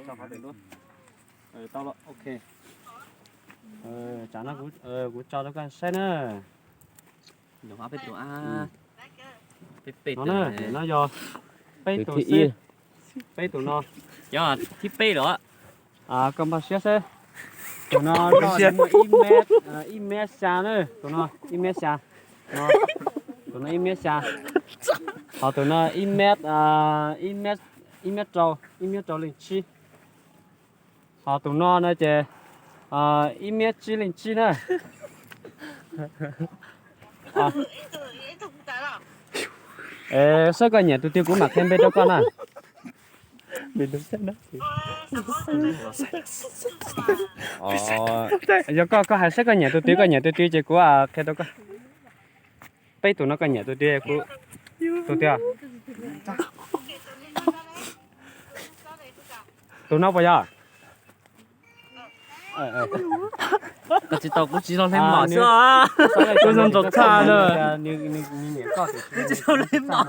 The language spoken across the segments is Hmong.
Tau, ok. Tsam no kuv tso rau koj saib na. No na, no yog peb tus xwb, peb tus no. Yog thib peb los? Koj npaj siab seb. Tus no muaj ib met, ib met xya na, tus no ib met xya. Tus no ib met xya. Ho tus no ib met, ib met rau, ib met rau leej tsib. Ho tus no no ces ib met tsib leej tsib na. Saib koj nyiam tus twg kuv mam qhia npe rau koj na. Yog koj, koj hais saib koj nyiam tus twg, koj nyiam tus twg ces kuv qhia rau koj. Peb tus no koj nyiam tus twg, tus twg? Tus no puas yog? Koj tsis tau, kuv tsis tau hle mom xwb. Kuv zoo ntau tshaj na. Kuv tsis tau hle mom.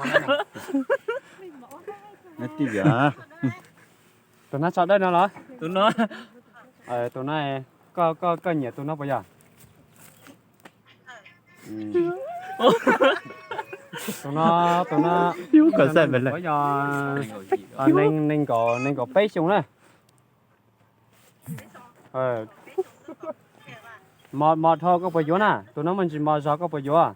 Tus no tso dawb no los? Tus no, koj, koj nyiam tus no puas yog? Tus no, tus no, yog nees nkaum, nees nkaum peb xyoo na. Mos dhau koj puas yuav na? Tus no muaj ntsis mos zog koj puas yuav?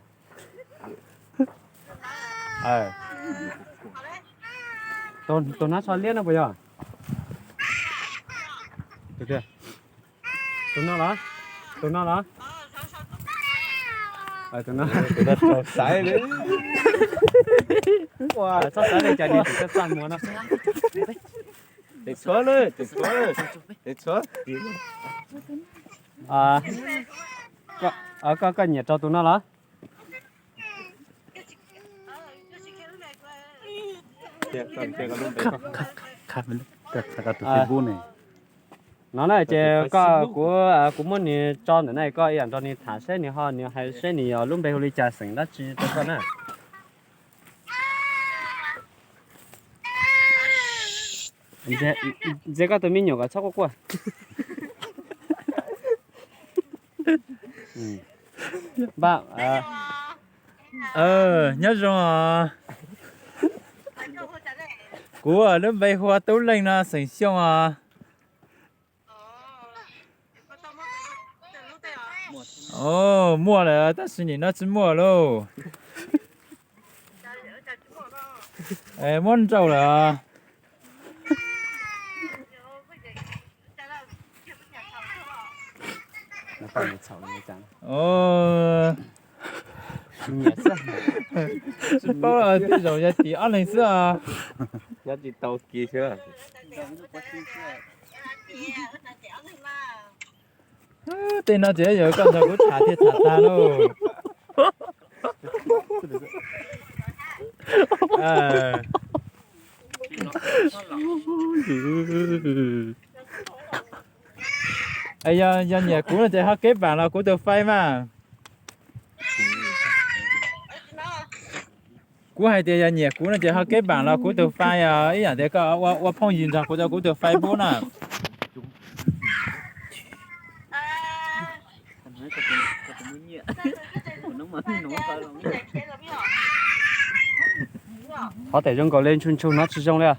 Tus no tsho liab no puas yog? Tus no los? Tus no los? Tus no. Txhob xaiv li cas, txhob xaiv li cas, txaj muag no. Koj, koj nyiam rau tus no los? No na ces koj, kuv, kuv muab nws tso ntawm no, koj ib yam nrog nws tham seb nws ho, nws hais seb nws yog lub npe hu li cas, xeem dab tsi rau koj na. Ntxias koj tus me nyuam kom txhob quaj quaj. Nyob zoo os. Kuv lub npe hu ua Tub Leej no, xeem Xyooj os. Muaj lawm tab sis nim no tsis muaj lauj. Muab nrauj lawm. Tsis paub, tej zaum yog tim ob leeg xwb os. Tej no ces yog koj nrog kuv tham thiaj tham tag lauj. Yog nyiam kuv no ces ho keb npaam los kuv tus fai mas. Kuv hais tias yog nyiam kuv no ces ho keb npaam los kuv tus fai, ib yam tias koj ua phooj ywg nrog kuv rau kuv tus Facebook na. Qhov tes zoo nkaus li ntshug ntshug no tsis zoo li.